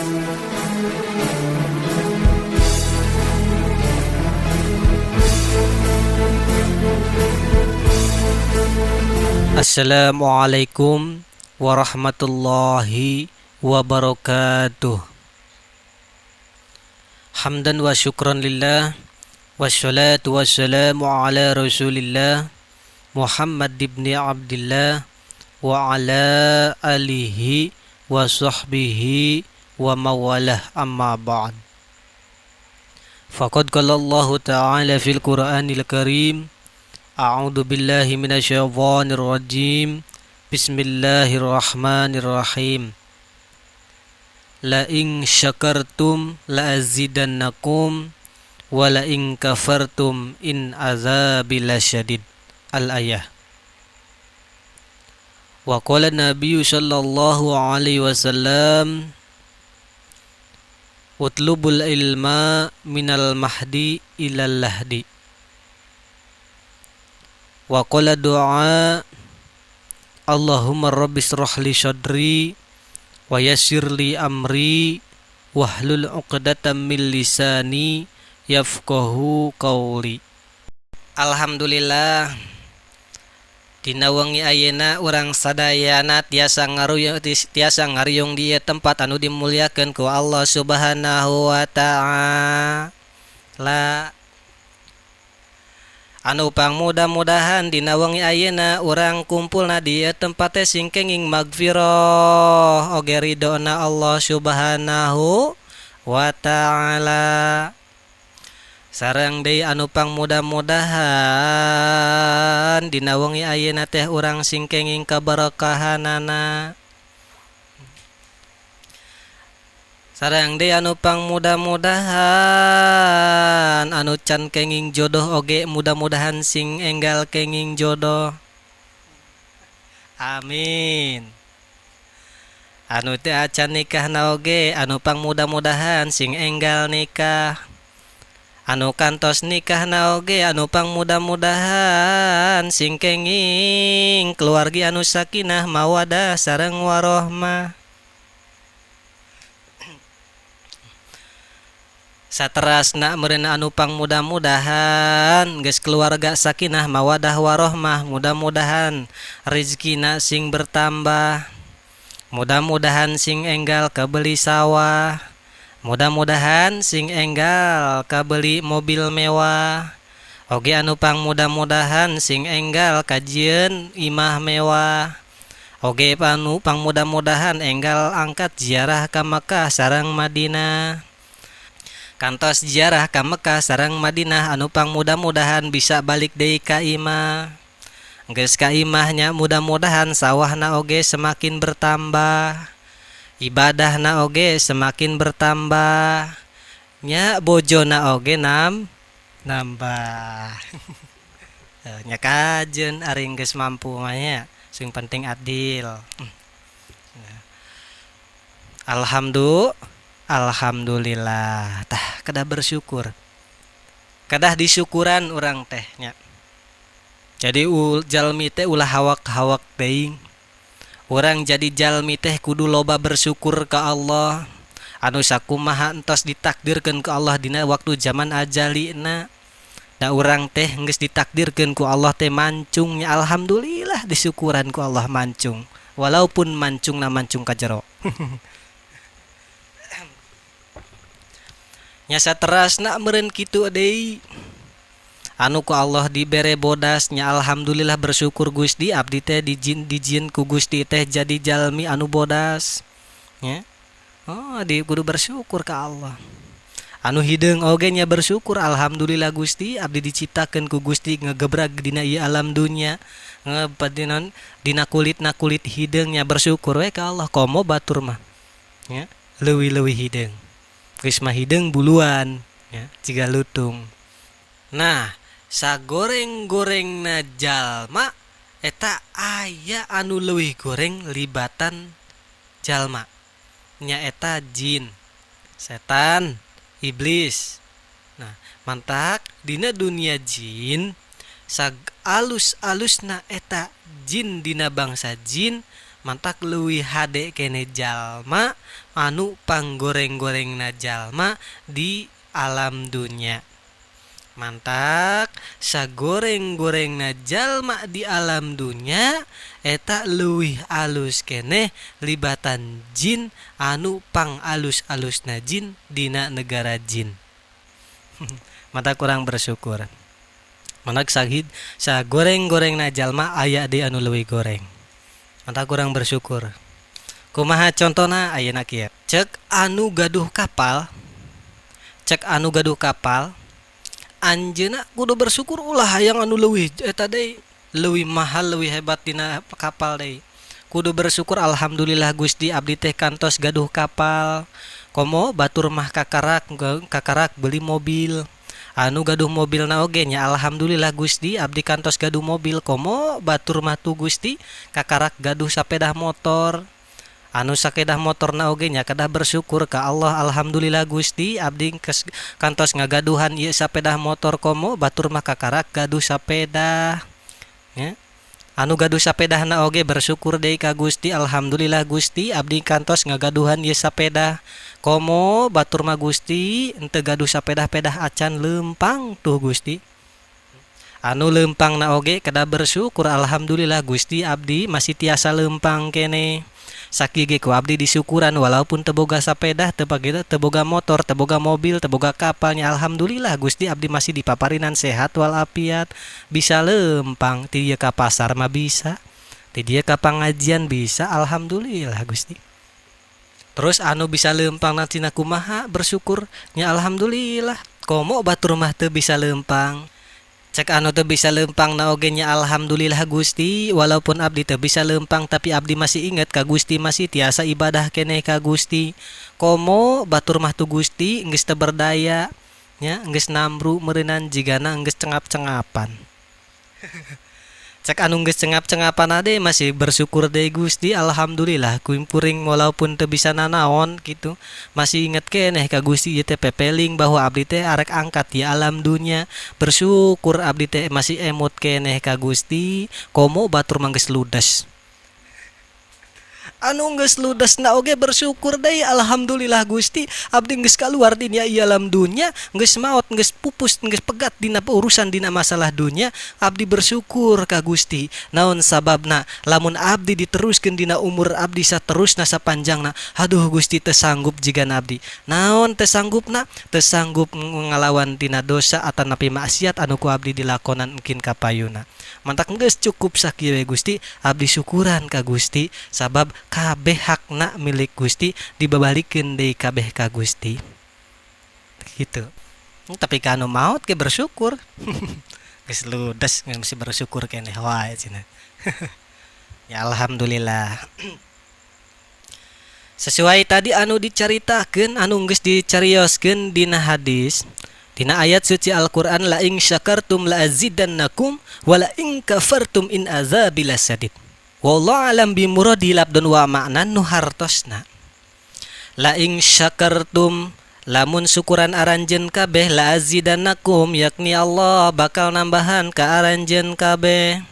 Assalamualaikum warahmatullahi wabarakatuh. Hamdan wa syukran lillah wassalatu wassalamu ala Rasulillah Muhammad ibn Abdillah wa ala alihi wa sahbihi wa mawalah amma ba'd. Faqad qala Allah Ta'ala fil Qur'anil Karim, A'udzu billahi minasyaitonir rajim. Bismillahirrahmanirrahim. La in syakartum la azidannakum wa la in kafartum in azabi lasyadid. Al-ayah. Wa qala Nabi sallallahu alaihi wasallam, utlubul ilma minal mahdi ilal lahdi. Wa qala du'a, Allahumma rabbi israh li sadri wa yassir li amri wahlul 'uqdatam min lisani yafqahu qawli. Alhamdulillah, dina wengi ayeuna urang sadayana tiasa ngaruyung, tiasa ngariung di ieu tempat anu dimuliakeun ku Allah Subhanahu wa Ta'ala. Anu pang mudah-mudahan dina wengi ayeuna urang kumpulna di ieu tempat teh sing kenging magfirah oge ridona Allah Subhanahu wa Ta'ala. Sareng deui anu pang mudah-mudahan dina wengi ayeuna teh urang sing kenging kaberkahanana. Sareng deui anu pang mudah-mudahan anu can kenging jodoh oge mudah-mudahan sing enggal kenging jodoh. Amin. Anu teh acan nikahna oge anu pang mudah-mudahan sing enggal nikah. Anu kantos nikahna oge anu pang mudah-mudahan sing kenging keluargi anu sakinah mawadah sareng warohmah. Saterasna meureun anu pang mudah-mudahan geus keluarga sakinah mawadah warohmah, mudah-mudahan rezekina sing bertambah, mudah-mudahan sing enggal kabeli sawah, mudah-mudahan sing enggal kabeli mobil mewah, oge anu pang mudah-mudahan sing enggal kajieun imah mewah, oge anu pang mudah-mudahan enggal angkat ziarah ka Mekah sareng Madinah. Kantos ziarah ka Mekah sareng Madinah anu pang mudah-mudahan bisa balik deui ka imah. Geus ka imahnya mudah-mudahan sawahna oge semakin bertambah, ibadahna oge semakin bertambah, nya bojona oge nambah. Nya kajeun ari geus mampu mah nya, sing penting adil. Alhamdulillah. Tah kedah bersyukur. Kedah disyukuran urang teh nya. Jadi jalmi teh ulah hawak-hawak teuing. Urang jadi jalmi teh kudu loba bersyukur ka Allah. Anu sakumaha entos ditakdirkeun ku Allah dina waktu zaman ajalina. Da urang teh geus ditakdirkeun ku Allah teh mancung nya, alhamdulillah disyukuran ku Allah mancung. Walaupun mancungna mancung ka jero. Nya saterasna meureun kitu deui. Anu ku Allah dibere bodas nya, alhamdulillah bersyukur Gusti abdi teh dijin ku Gusti teh jadi jalmi anu bodas nya. Oh, di kudu bersyukur ka Allah. Anu hideung oge nya bersyukur, alhamdulillah Gusti abdi diciptakeun ku Gusti ngegebrag dina ieu alam dunya. Ngepadinan dina kulitna kulit hideung nya bersyukur we ka Allah komo batur mah nya, leuwih-leuwih hideung. Geus mah hideung buluan nya, jiga lutung. Nah, sagoreng-gorengna jalma eta aya anu leuwih goreng libatan jalma. Nyaeta jin, setan, iblis. Nah, mantak dina dunia jin sag alus-alusna eta jin dina bangsa jin Mantak leuwih hade keneh jalma anu panggoreng-gorengna jalma di alam dunya. Mantak sagoreng-gorengna jalma di alam dunya eta leuwih alus keneh libatan jin anu pang alus-alusna jin dina negara jin. Matak kurang bersyukur. Matak sahid sagoreng-gorengna jalma aya deui anu leuwih goreng. Matak kurang bersyukur. Kumaha contona ayeuna kieu. Cek anu gaduh kapal, cek anu gaduh kapal anjeunna kudu bersyukur ulah hayang anu leuwih eta deui, leuwih mahal leuwih hebat dina kapal deui. Kudu bersyukur alhamdulillah Gusti abdi teh kantos gaduh kapal. Komo batur mah kakarak beli mobil. Anu gaduh mobilna oge nya alhamdulillah Gusti abdi kantos gaduh mobil. Komo batur mah tu Gusti kakarak gaduh sapedah motor. Anu sakedah motorna oge nya kedah bersyukur ka Allah alhamdulillah Gusti abdi kantos ngagaduhan ieu sapedah motor. Komo batur mah kakarak gaduh sapeda nya. Anu gaduh sapedahna oge bersyukur deui ka Gusti alhamdulillah Gusti abdi kantos ngagaduhan ieu sapeda. Komo batur mah Gusti henteu gaduh sapedah-pedah acan leumpang tuh Gusti. Anu leumpangna oge kedah bersyukur alhamdulillah Gusti abdi masih tiasa leumpang keneh. Sakieu ge ku abdi disyukuran walaupun teu boga sapedah, teu pagita, teu boga motor, teu boga mobil, teu boga kapalnya alhamdulillah Gusti abdi masih dipaparinan sehat walafiat, bisa leumpang ti dieu ka pasar mah bisa, ti dieu ka pangajian bisa, alhamdulillah Gusti. Terus anu bisa leumpang nantina kumaha bersyukur nya alhamdulillah. Komo batur mah teu bisa leumpang. Cek anu teu bisa leumpang na oge nya alhamdulillah Gusti walaupun abdi teu bisa leumpang tapi abdi masih inget ka Gusti, masih tiasa ibadah keneh ka Gusti. Komo batur mah tu Gusti geus teu berdaya nya, geus nambru meureunan jigana geus cengap-cengapan. Cek anu geus cengap-cengapan ade masih bersyukur deui Gusti alhamdulillah kuring walaupun teu bisa nanaon kitu masih inget keneh ka Gusti ieu teh pepeling bahwa abdi teh arek angkat di alam dunya, bersyukur abdi teh masih emut keneh ka Gusti. Komo batur mah geus ludes. Anu geus ludesna oge bersyukur deui alhamdulillah Gusti abdi geus kaluar dina ieu alam dunya, geus maot, geus pupus, geus pegat dina urusan dina masalah dunya, abdi bersyukur ka Gusti. Naon sababna lamun abdi diteruskeun dina umur abdi saterusna sapanjangna, aduh Gusti teu sanggup jigana abdi. Naon teu sanggupna? Teu sanggup ngalawan dina dosa atanapi maksiat anu ku abdi dilakonan engkin ka payuna. Mantak geus cukup sakieu we Gusti, abdi syukuran ka Gusti sabab kabeh hakna milik Gusti dibabalikeun deui kabeh ka Gusti. Gitu. Tapi ka anu maot ge bersyukur. Geus ludes geus mesti bersyukur keneh wae cenah. Ya alhamdulillah. Sesuai tadi anu dicaritakeun anu geus dicarioskeun dina hadis, dina ayat suci Al-Qur'an la in syakartum la azidannakum wa la in kafartum in azabi lasadid. Wallahu alam bi muradi labdun wa ma'nan nu hartosna. La in syakartum lamun syukuran aranjeun kabeh la azidannakum yakni Allah bakal nambahan ka aranjeun kabeh.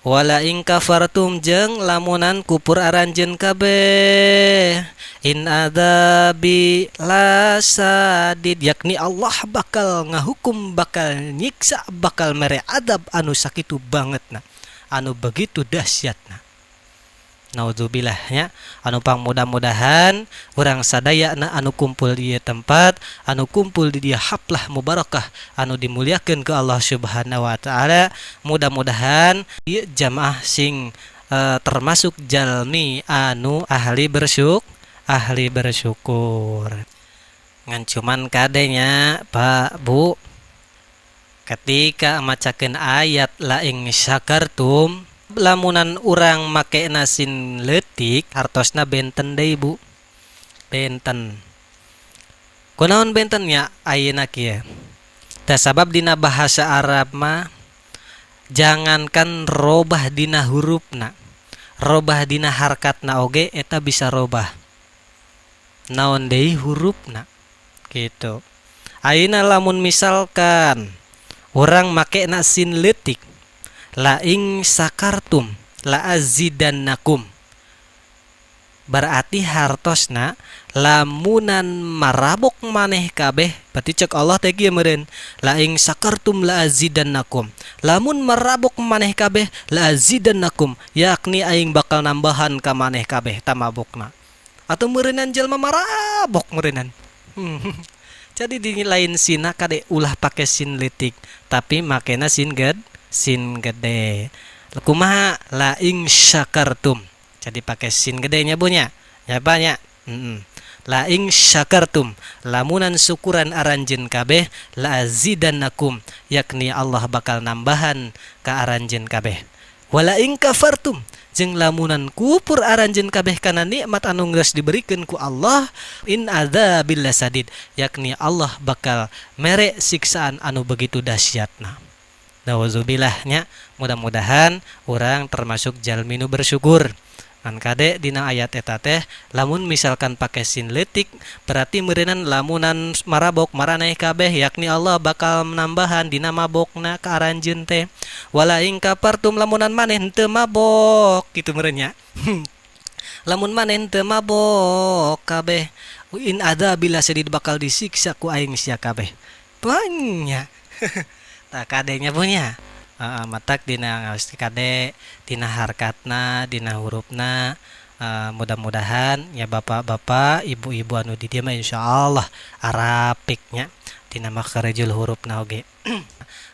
Wala in kafartum jeung lamunan kupur aranjeun kabeh in adzabi lasadid yakni Allah bakal ngahukum, bakal nyiksa, bakal mere adab anu sakitu bangetna, anu begitu dahsyatna. Naudzubillah nya, anu pang mudah-mudahan urang sadayana anu kumpul di ieu tempat, anu kumpul di dieu haflah mubarakah anu dimuliakeun ku Allah Subhanahu wa taala, mudah-mudahan ieu jamaah sing termasuk jalmi anu ahli bersyukur. Ngan cuman kadenya Pak Bu, ketika macakeun ayat la ing syakartum lamunan urang make nasin leutik hartosna benten deui Bu, benten. Kunaon benten nya ayeuna kieu? Tah sabab dina bahasa Arab mah jangankan robah dina hurufna, robah dina harkatna oge eta bisa robah. Naon deui hurufna gitu. Ayeuna lamun misalkan urang make nasin leutik la ing sakartum la azidannakum. Berarti hartosna lamunan marabok maneh kabeh, berarti cek Allah teh kieu meureun, la ing syakartum la azidannakum, lamun marabok maneh kabeh, la azidannakum, yakni aing bakal nambahan ka maneh kabeh tamabokna. Atau meureunan jelema marabok meureunan. Jadi di lain sina kade ulah pake sin leutik, tapi makena sin gede. Kumaha? La ing syakartum, jadi pakai sin gedenya bunya ya banyak. La ing syakartum, lamunan syukuran aranjeun kabeh, la azidannakum, yakni Allah bakal nambahan ka aranjeun kabeh. Wala ing kafartum, jeung lamunan kupur aranjeun kabeh kana nikmat anu geus diberikeun ku Allah, in adzabil lasadid, yakni Allah bakal mere siksaan anu begitu dahsyatna. Nauzubillah nya. Mudah-mudahan urang termasuk jalmi nu bersyukur. Ngan kade dina ayat eta teh lamun misalkan pakai sin leutik, berarti meureunan lamunan marabok maraneh kabeh, yakni Allah bakal menambahan dina mabokna ka aranjeun teh. Wala ing kafartum, lamunan maneh henteu mabok kitu meureun nya, lamun maneh henteu mabok kabeh, in adzabil lasadid, bakal disiksa ku aing sia kabeh banyak. Tah, kadenya punya matak dina ngaos kade dina harkatna, dina hurufna. Mudah-mudahan ya bapak-bapak, ibu-ibu anu di dieu mah insyaallah arapik nya dina makharijul hurufna oge.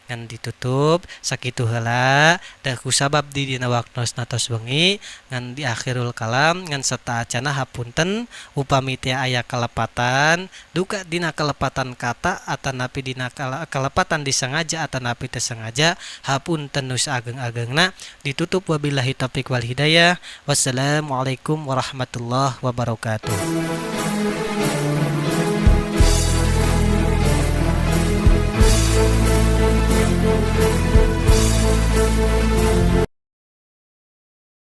Ngan ditutup sakitu heula da kusabab di dina waktosna tos wengi. Ngan di akhirul kalam, ngan sateuacana hapunten upami teh aya kalepatan, duka dina kalepatan kata atanapi dina kalepatan disengaja atanapi teu sengaja, hapunten nu saageng-agengna. Ditutup wabillahi taufik wal hidayah, wassalamualaikum warahmatullahi wabarakatuh.